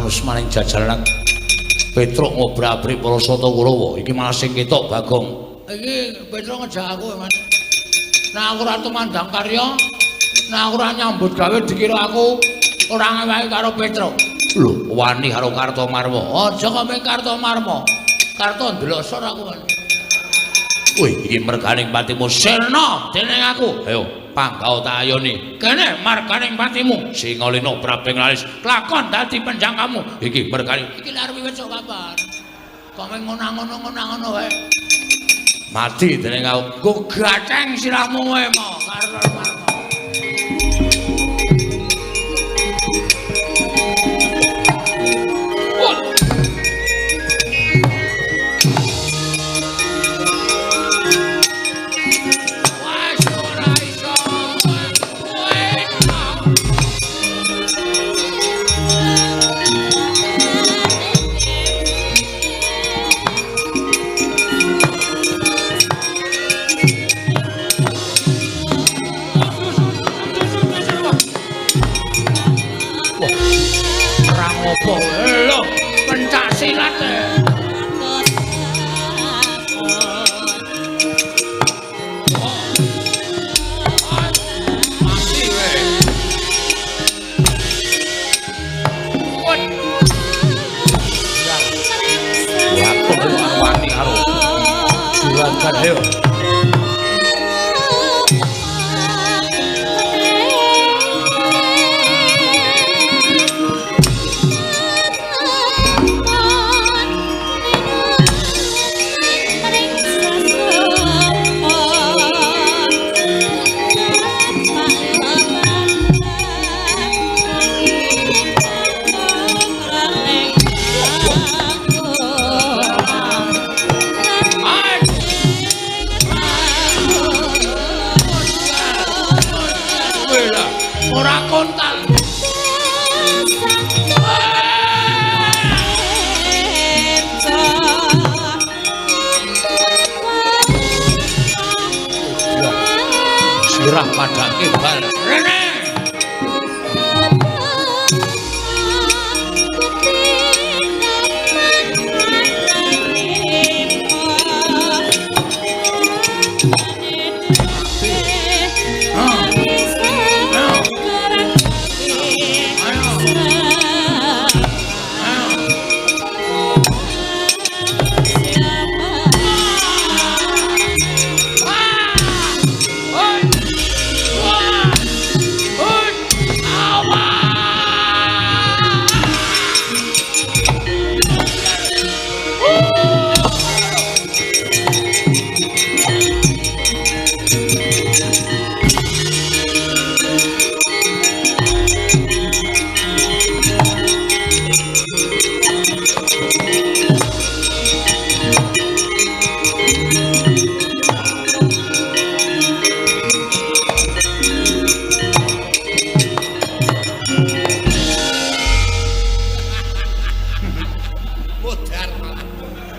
Wismaning jajalan Petruk ngobrak-abrik para sata Kurawa. Iki malah sing ketok Bagong. Iki Petruk ngejak aku, Mas. Nah aku ora tumandang karya, nah aku ora nyambut gawe dikira aku ora ngewahi karo Petruk. Lho, wani karo Kartomarma. Aja kok ming Kartomarma. Karto ndelok aku, Mas. Wih, iki merganing patimu sirna dening aku. Ayo, panggao tak ayoni. Kene marganing patimu. Singalina prabing laris Lakon dadi penjangkamu. Iki merganing Iki lha arep wiwit sok kapan? Kok ming ngono-ngono wae. Mati dening aku. Nggo gaceng sirahmu wae mo Kartomarma. Ayo. Sirah padake bal. Rene.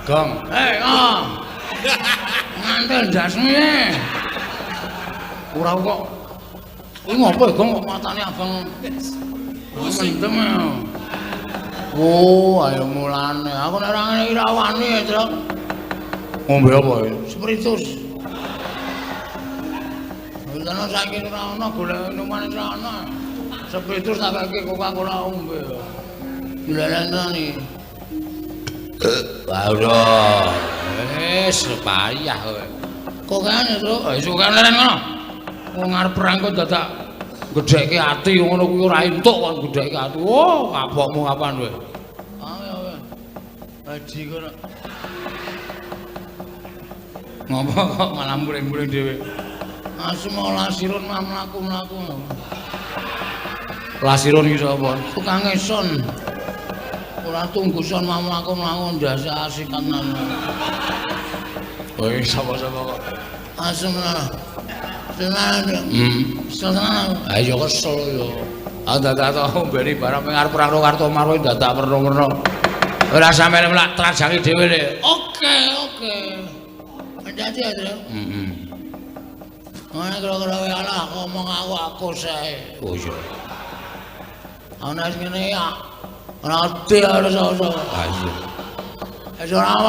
Gong. Hei, oh. Ngantel ndasmu e. Ora kok. Kuwi ngopo Gong kok matane abang. Pusing. Oh, ayo mulane. Aku nek ora ngene iki ra wani, Truk. Ngombe apa ya? Spiritus. Lha saiki ora ono golek minuman ora ono. Spiritus tak keke Coca-Cola ombe. Lha iki. Wah, udah. Wis payah kowe. Kok kene, Truk? Wis kok leren ngono. Wong arep perang kok dadak gedhekke ati ngono kuwi ora entuk kok gedhekke ati. Oh, kapokmu kapan kowe? Ayo, ayo. Haji kono. Ngopo kok malah muring-muring dhewe? Asem lasirun mah mlaku-mlaku. Lasirun iki sapa? Tukang son. Ora tunggu son mah mlaku-mlaku ndase asikan. Kowe sapa-sapa kok? Asem lah. Tenan. Seneng. Ha iya kesel yo. Aku dadak tau mbeni barang ping arep perang karo Kartomarwa dadak werna-werna. Ora sampe mlak trajangi dhewe le. Oke, oke. Dadi ya, Tru. Heeh. Ana kira-kira wae alah ngomong aku sae. Oh iya. Ana sing ngene ya. Ora ati ora iso. Ha iya. Wis ora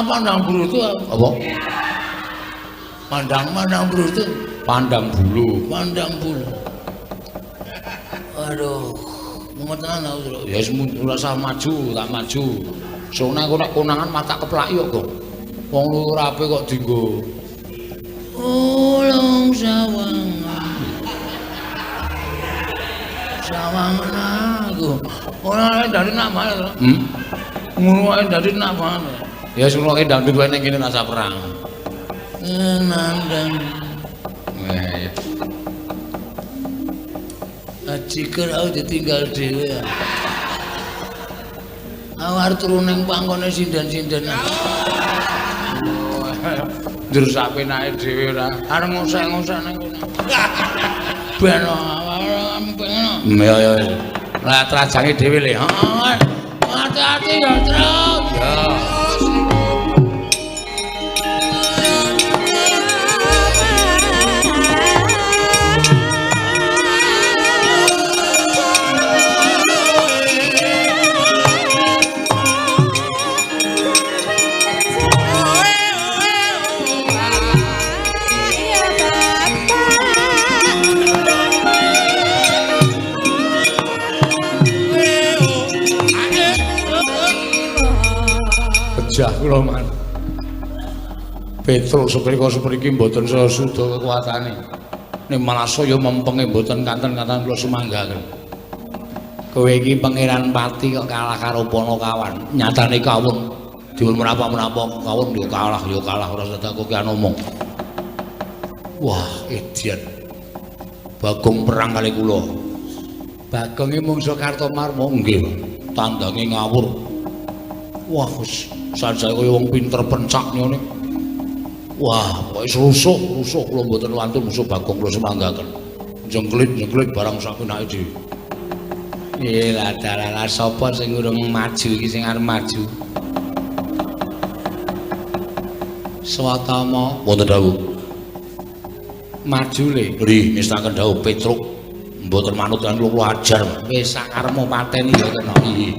pandang brutu apa? Pandang brutu, pandang bulu, pandang bulu. Aduh, mumet tenan aku, Truk. Ya wis ora usah maju, tak maju. Sone aku nek konangan mata keplaki kok, Gong. Wong ora apik kok dienggo. Ulung sawang. Sawang aku. Ora dari nak banget. Ngono wae dari nak banget. Ya wis ngono dangdut wae ning kene rasa perang. Nandang. Eh. Ajiker aku ditinggal dhewe. Aku arep turu ning pangkone sinden-sindenan. Njur sak penake dhewe ora. Arep ngosek-ngosek ning kono. Ben pengen. Ya ya. Lah trajange dhewe le. Heeh. Hati-hati ya, Truk. Ya. Pejah kula man. Petruk seprika sepriki mboten saya suda kekuatane. Ning malah saya mempenge mboten kanten-kanten kula sumanggaken. Kowe iki Pangeran Pati kok kalah karo Panakawan. Nyatane kawon diwun menapa-menapa kawon yo kalah ora sedak kowe omong. Wah, edian. Bagong perang kali kula. Bagonge mungsa Kartomarma nggih. Tandange ngawur. Wah, wis sanjaya kaya wong pinter pencak ngene. Wah, pokoke rusuh kula mboten wantun musuh Bagong kula sumanggaken. Jengklit-jengklit barang sak penake dhewe. Piye lah dalah sapa sing urung maju iki sing arep maju? Swatama wonten dawuh. Maju le. Nggih, ngestaken dawuh Petruk mboten manut lan kula ajar. Wis sakarepmu pateni ya kena. Nggih.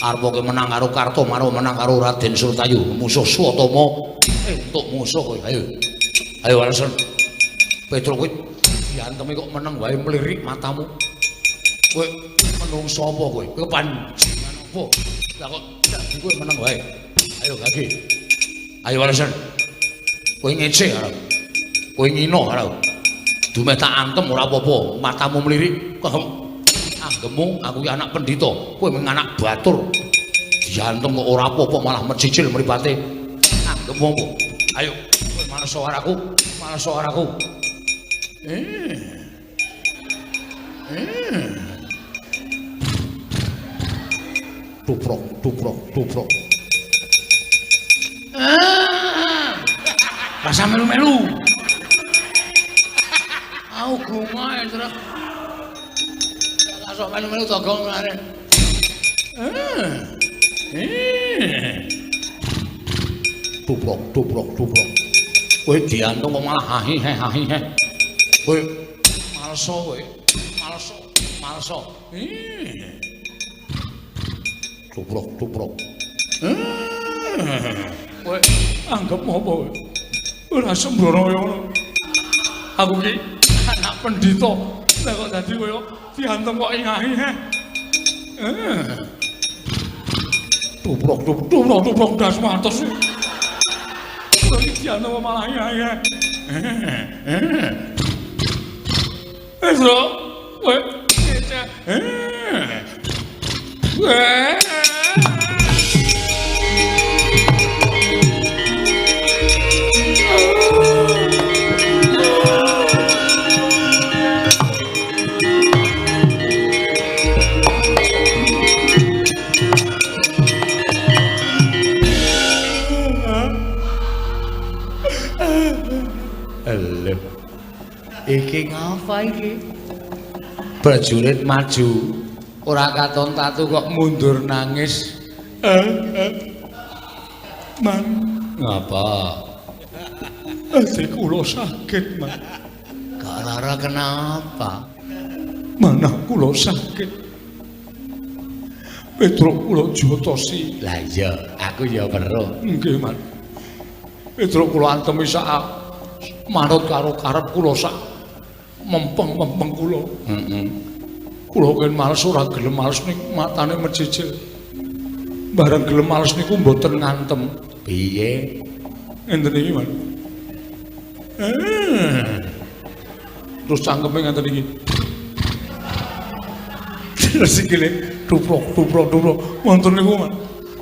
Arep menang karo Kartomarma, menang karo Raden Surtayu, musuh Swatama. Entuk musuh kowe. Ayo. Ayo alasan. Petruk kowe diantemi kok meneng wae mlirik matamu. Kowe menungso apa kowe? Kowe panjenengan apa? Lah kok dadi kowe meneng wae. Ayo gage. Ayo alasan. Kowe ngece arep. Kowe ngino arep. Dumeh tak antem ora apa-apa, matamu mlirik. Anggemu aku ki anak pendhita, kowe mung anak batur. Diantem kok ora apa-apa malah mecicil mripate. Anggemu apa? Ayo, kowe males karo aku, males karo aku. Tuprok, tuprok, tuprok. Rasa melu-melu. Aku gungae, Truk. Sok melu-melu togong mlare. Tuprok, tuprok, tuprok. Kowe diantung kok malah hahi he hahi he. Kowe maleso kowe. Maleso, maleso. Tuprok, tuprok. Kowe anggap apa kowe? Ora sembrono kaya ngono. Aku ki anak pendhita. Lah kok dadi koyo diantem kok ingahi he. Tubrok tubrok tubrok das matos. Kok iki diantem malah ingahi. Petro, kowe ngece. Lho. Iki ngapa iki? Prajurit maju, ora katon tatu kok mundur nangis. Man, ngapa? Ati kula sakit, Man. Kok lara kenapa? Manah kula sakit. Petruk kula jotosi. Lah iya, aku ya weruh. Nggih, Man. Petruk kula antemi sak manut karo karep kula sak mempeng-mempeng kula. Heeh. Kula ken males ora gelem males ning matane mejejel. Bareng gelem males niku mboten ngantem. Piye? Ngenten iki, Man. Terus cangkeme ngenten iki. Terus sikile tuprok-tuprok tuprok. Wonten niku, Man.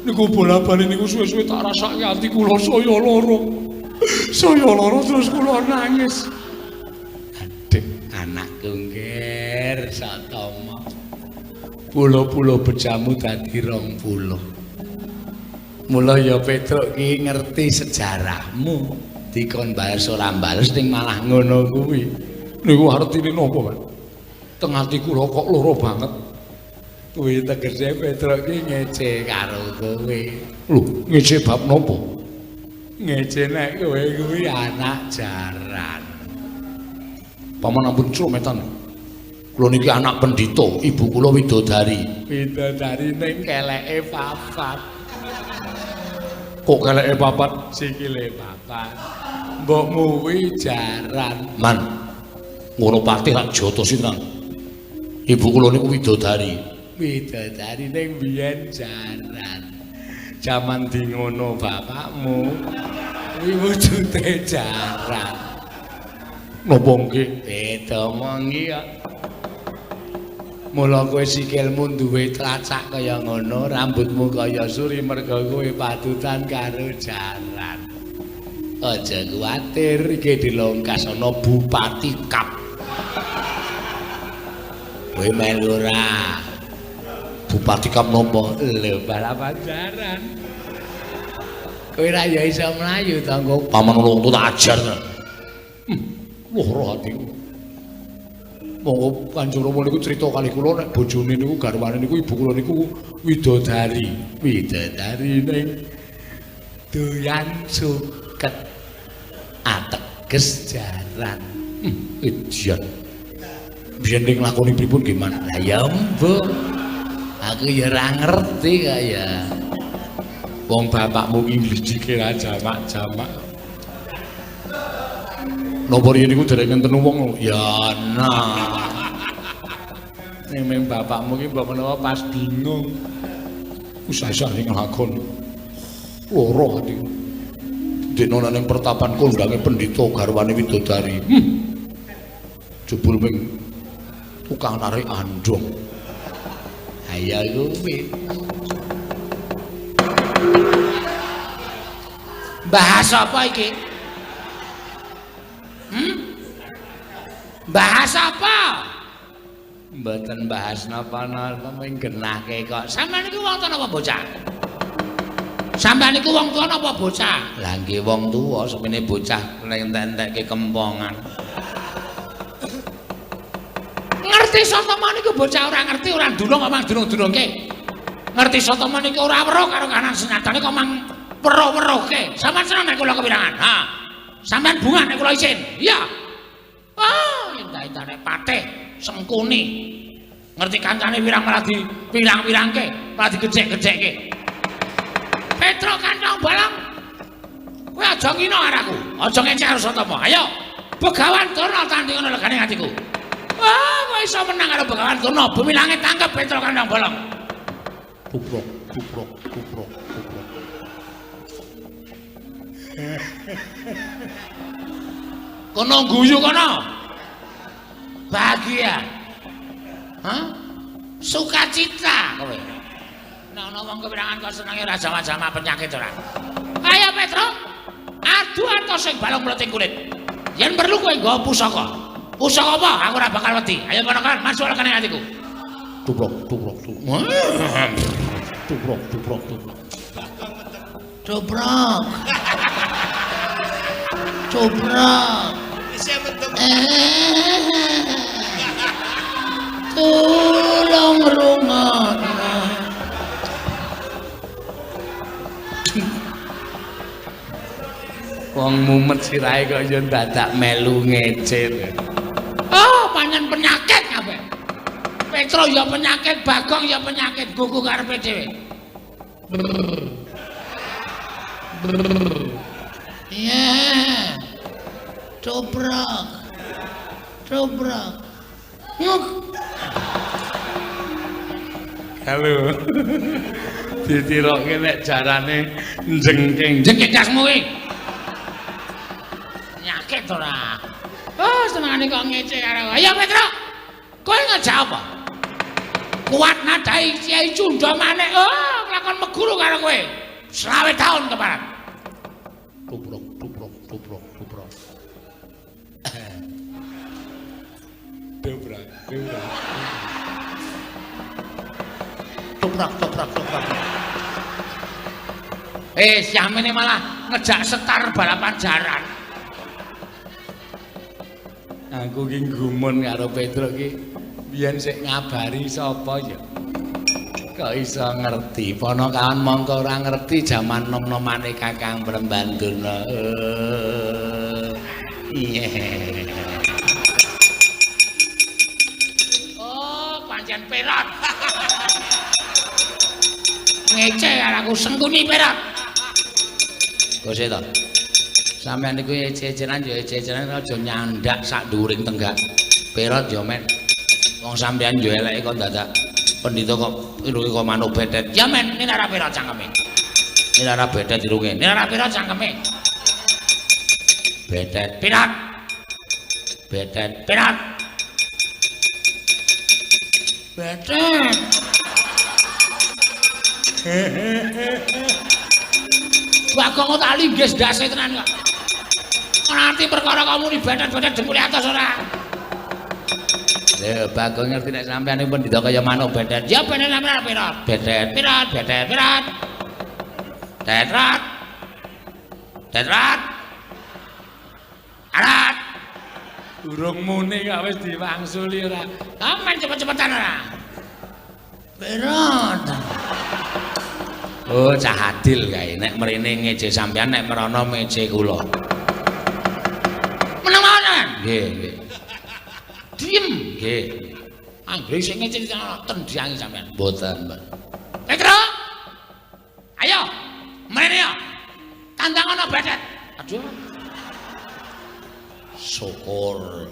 Niku bola-bali niku suwe-suwe tak rasake ati kula saya lara. Saya lara terus kula nangis. Aduh, anakku ngger Satama. Pulo-pulo bejamu dadi 20. Mula ya Petruk ki ngerti sejarahmu. Dikon bales ora bales ning malah ngono kuwi. Niku artine napa, Pak? Teng ati kula kok lara banget. Kuwi tegese Petruk ki ngece karo kowe. Lho, ngece bab napa? Ngece nek kowe kuwi anak jaran. Paman ampun crometan. Kula niki anak pendhita, ibu kula widodari. Widodari ning keleke papat. Kok keleke papat? Sikile papat. Mbokmu kuwi jaran. Man, ngono patih rak jotosi tenan. Ibu kula niku widodari. Widodari ning biyen jaran. Jaman di ngono bapakmu kuwi wujude jaran. Napa nggih? Beda mongi kok. Mula kowe sikilmu duwe tlacak kaya ngono, rambutmu kaya suri merga kowe patutan karo jaran. Aja kuwatir, iki dilongkas ana Bupati Kap. Kowe melu ora? Bupati Kap napa? Lho, balapan jaran. Kowe ra ya iso mlayu to, Nggo. Paman wong tak ajar. Lara atiku. Monggo Kanjeng Rama niku crita kalih kula nek bojone niku garwane niku ibu kula niku widodari. Widodari ning doyan suket. Ateges jaran. Ejian. Biyen ning lakoni pripun nggih, Man? Lah ya mbuh. Aku ya ora ngerti kaya. Wong bapakmu ki nglidike ra jamak-jamak. Napa riyen niku dereng enten wong? Ya ana. Ning ming bapakmu ki mbok menawa pas bingung. Usah-usah ning lakon. Lara atiku. Dene ana ning pertapan kondange pendhita garwane widodari. Jebul ming tukang narik andong. Ayo kuwi. Bahas apa iki? Bahas apa? Mboten bahas napa-napa mung genahke kok. Sampeyan niku wong tuwa napa bocah? Sampeyan niku wong tuwa napa bocah? Lah nggih wong tuwa, semene bocah entek-entekke kempongan. Ngerti Satama niku bocah ora ngerti ora ndulung kok mang dunung-dunungke. Ngerti Satama niku ora weruh karo kanan senyatane kok mang weruh-weruhke. Sampeyan seneng nek kula kepirangan? Ha. Sampeyan bunga nek kula isin. Iya. Ah, endah-endahne patih Sengkuni. Ngerti kancane wirang malah di pirang-pirangke, malah digejek-gejekke. Petro kantong balong. Kowe aja ngino karo aku, aja ngecek karo Satama. Ayo, Begawan Durna tandingono legane atiku. Ah, kowe Kok iso menang karo Begawan Durna? Bumi langit tangkep Petro Kandang Bolong. Tubruk, tubruk, tubruk, tubruk. Kono guyu kono. Bahagia. Hah? Sukacita kowe. Nek ana wong kepirangan kok senenge ora jama-jama penyakit ora. Ayo Petro, adu atos sing balung mleting kulit. Yen perlu kowe nggawa pusaka. Pusaka apa? Aku ora bakal wedi. Ayo kono kan masuk kene atiku. Tubruk, tubruk, tubruk. Tubruk, tubruk, tubruk. Tubruk. Tubruk. Tulung rungokno. Wong mumet sirahe kok ya dadak melu ngecil. Oh, pancen penyakit kabeh. Petro ya penyakit, Bagong ya penyakit, gugu karepe dhewe. Iya. Tubruk. Tubruk. Nguk. Halo. Ditiroke nek jarane njengking. Jengking jasmu kuwi. Penyakit ora. Oh, senengane kok ngece karo. Ayo Petro. Kowe ngejak apa? Kuat nadai Kyai Cunda Manik. Oh, lakon meguru karo kowe. 20 tahun keparat. Tubruk, tubruk, tubruk, tubruk. Dobrak, dobrak. Toprak, toprak, toprak. Syamene malah ngejak setar balapan jaran. Aku ki gumun karo Petro ki biyen sik ngabari sapa ya. Kok iso ngerti? Ponokawan mongko ora ngerti jaman nom-nomane Kakang Brembandurna. Iya. Oh, pancen perot. Ngece karo aku sengkuni perot. Kose to. Sampeyan niku ece-ecenan ya ece-ecenan aja nyandak sak dhuwuring tenggak. Perot ya men. Wong sampeyan ya eleke kok dadak pendhita kok irunge kok manuk betet. Ya men, ini ora perot cangkeme. Ini ora betet irunge. Ini ora perot cangkeme. Betet. Perot. Betet. Perot. Betet. Bagong kok tak linggis ndase tenan kok. Ora ngerti perkara kamu ni betet-betet dengkule atos ora. Lha Bagong ngerti nek sampeyan niku pendhita kaya manuk betet. Ya bener sampeyan perot. Betet. Perot, betet, perot. Tetrat. Tetrat. Arat. Durung muni kok wis diwangsuli ora. Aman cepet-cepetan ora. Perot. Oh, cah adil kae. Nek mrene ngeje sampeyan, nek mrono meje kula. Meneng mawon. Nggih, nggih. Diem. Nggih. Anggere sing ngece tendyangi sampeyan. Mboten, Mbak. Petro. Ayo, mrene yo. Tandang ana betet. Aduh. Syukur.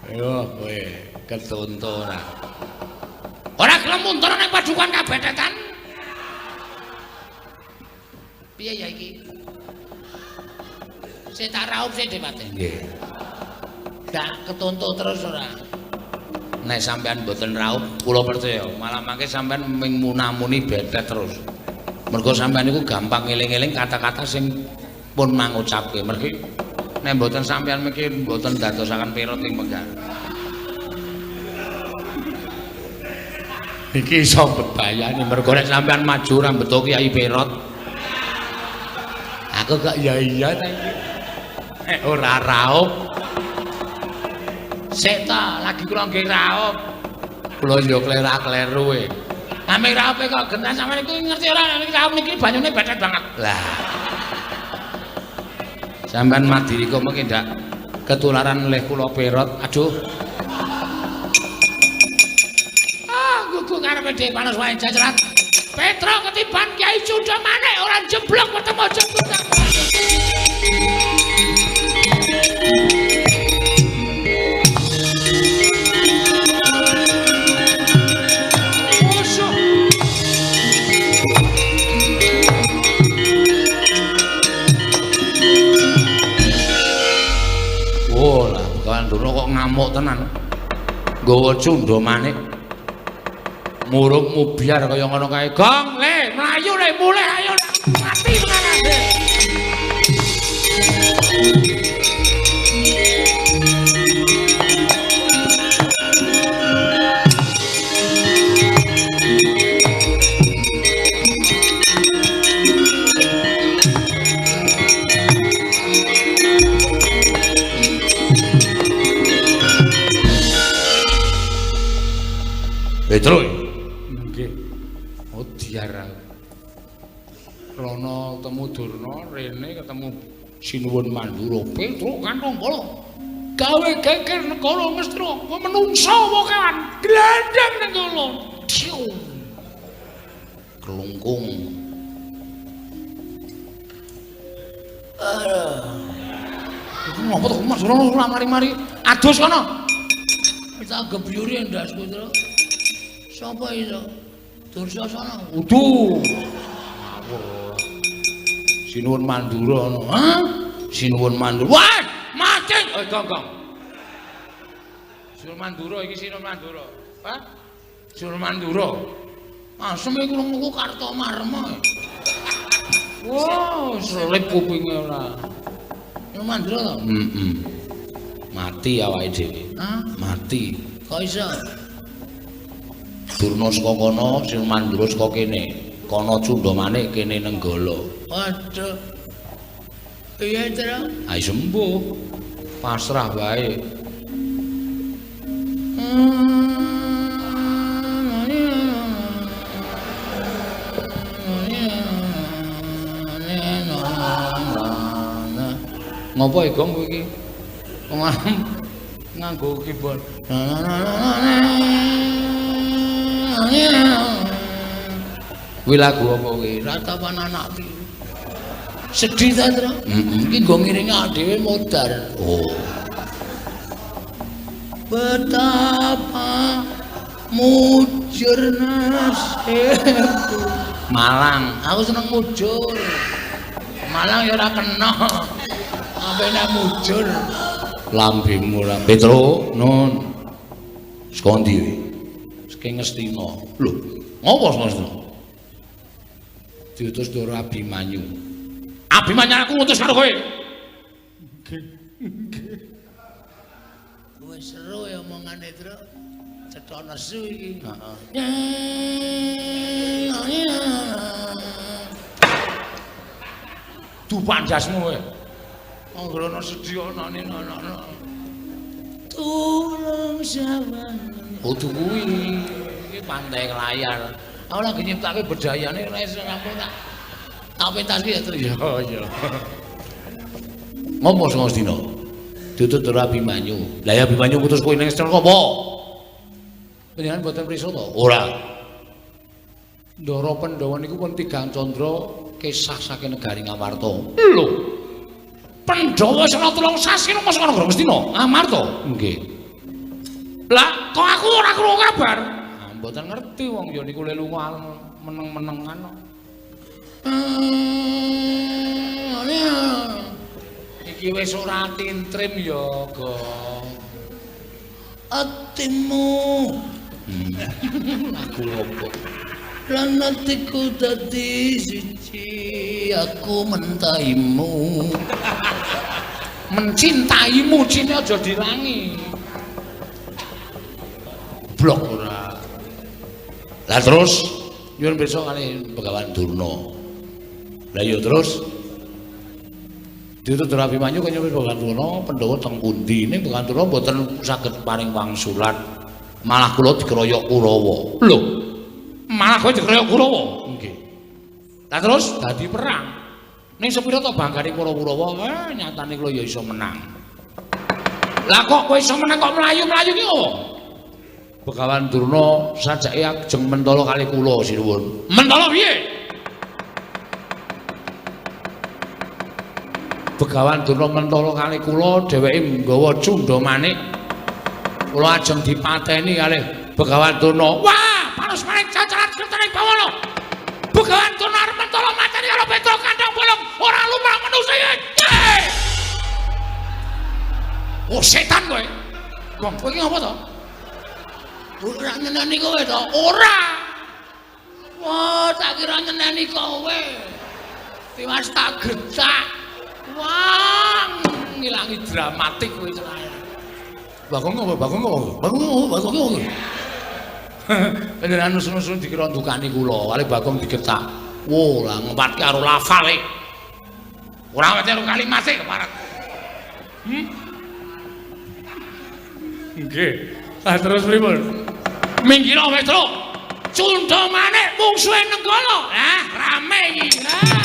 Ayo kowe ketonto ora. Ora gelem mundur ning padukan kabetetan. Piye ya iki? Sik tak raup sik Depate. Nggih. Ndak ketonto terus ora. Nek sampean mboten raup, kula percaya malah mangke sampean ming munamuni betet terus. Mergo sampean niku gampang ngeling-eling kata-kata sing pun mangucapke. Mergi nek mboten sampean miki mboten dadosaken perot ing penggal. Iki iso bebayani mergo nek sampean maju ora mbeto Kyai Perot. Aku kok ya iya ta iki. Nek ora raup. Sik ta, lagi kula nggih raup. Kula yo klerak-kleru e. Ame raupe kok genah sampean iku ngerti ora nek raup niki banyune betet banget. Lah. Sampean madiri kok mengki ndak ketularan leh kula perot. Aduh. Ah, gugu karepe dhewe panas wae jajaran. Petro ketiban Kyai Cunda Manik ora jeblok ketemu jeblok. Ngamuk tenan. Nggawa cundha manik. Muruk mubyar kaya ngono kae. Gong, le, mlayu le, mulih ayo mati tenan. Petro. Nggih. Oh diar aku. Rono ketemu Durna, rene ketemu Sinuwun Mandura. Petro kantong bala. Gawe geger negara Ngastina, kowe menungsa apa kewan? Glandang ning kono. Klungkung. Iku ngopo to Mas Rono ora mari-mari. Adus kono. Tak gebyuri ndasku, Tru. Sapa iso? Dursasana. Udu. Ngawur. Sinuwun Mandura ana. Hah? Sinuwun Mandura. Wah, mati. Eh, gong, gong. Sinuwun Mandura iki Sinuwun Mandura. Hah? Sinuwun Mandura. Asem iku krungu Kartomarma. Wah, selip kupinge ora. Sinuwun Mandura to? Heeh. Mati awake dhewe. Hah? Mati. Kok iso? Durna saka kono, Sinuwun Mandura saka kene. Kono cundha manik, kene Nenggala. Waduh. Piye, Tru? Ayo sembuh. Pasrah wae. Ngopo e, Gong, kowe iki? Nganggo keyboard. Kuwi lagu apa kuwi? Ratapan anak pitu. Sedih ta, Tru? Heeh, iki nggo ngiringi dhewe modar. Oh. Betapa mujur nasibku. Malang, aku seneng mujur. Malang ya ora kena. Sampe nek mujur. Lambemu ora. Petro, nun. Saka ndi kowe? Saking Ngastina. Lho, ngopo saka Ngastina? Diutus Ndara Abimanyu. Abimanyu aku ngutus karo kowe. Nggih. Nggih. Wis seru ya omongane, Tru. Cetha nesu iki. Heeh. Dupak ndasmu kowe. Anggere ana sedih ana ana. Tulung sawang. Kudu kuwi. Iki pantai layar. Aku lagi nyiptake bedayane ora iso rampung tak. Tak pentas ki ya, Tru. Ya, ya. Ngopo sing Ngastina? Diutus Ndara Abimanyu. Lah ya Abimanyu ngutus kowe ning Ngastina apa? Panjenengan mboten prisa to? Ora. Ndara Pandhawa niku pun tigang candra kesah saking negari Ngamarta. Lho. Pandhawa sing 3 sasi nang saka negara Ngastina, Ngamarta. Nggih. Lah kok aku ora krungu kabar? Ah, mboten ngerti wong ya niku le lunga meneng-menengan kok. Iki wis ora tintrim ya, Gong. Atimu. Aku opo? Lan atiku dadi siji, aku mentaimu. Mencintaimu cine aja dilangi. Blok ora. Lah terus nyuwun pirsa kali Begawan Durna. Lah iya terus diutus Ndara Abimanyu kaya Begawan Durna Pandhawa teng pundi ning Begawan Durna mboten saged paring wangsulan. Malah kula dikeroyok Kurawa. Lho. Malah kowe dikeroyok Kurawa? Nggih. Lah terus dadi perang. Ning sepira to banggane para Kurawa, nyatane kula ya iso menang. Lah kok kowe iso menang kok mlayu-mlayu ki opo? Begawan Durna sajake ajeng mentala kali kula sinuwun. Mentala piye? Begawan Durna mentala kali kula, dheweke nggawa cundha manik. Kula ajeng dipateni kalih Begawan Durna. Wah, panus manik cacaran kertane bawana. Begawan Durna arep mentala mateni karo Petro Kandang Bolong, ora lumrah manusa iki. Oh setan kowe. Gong, kowe iki ngapa to? Ora nyeneni kowe to? Ora. Wah, tak kira nyeneni kowe. Tiwas tak getak. Wah, ngilangi dramatik kowe celae. Bagong apa? Bagong apa? Bagong apa? Bagong apa? Panjenengan nusun-nusun dikira ndukani kula, kali Bagong digetak. Wo, lah ngempatke karo lafale. Ora wete karo kalimate keparat. Nggih. Lah terus pripun? Minggir Petro. Cundha manik mungsuhe Nenggala. Lah, rame iki. Lah.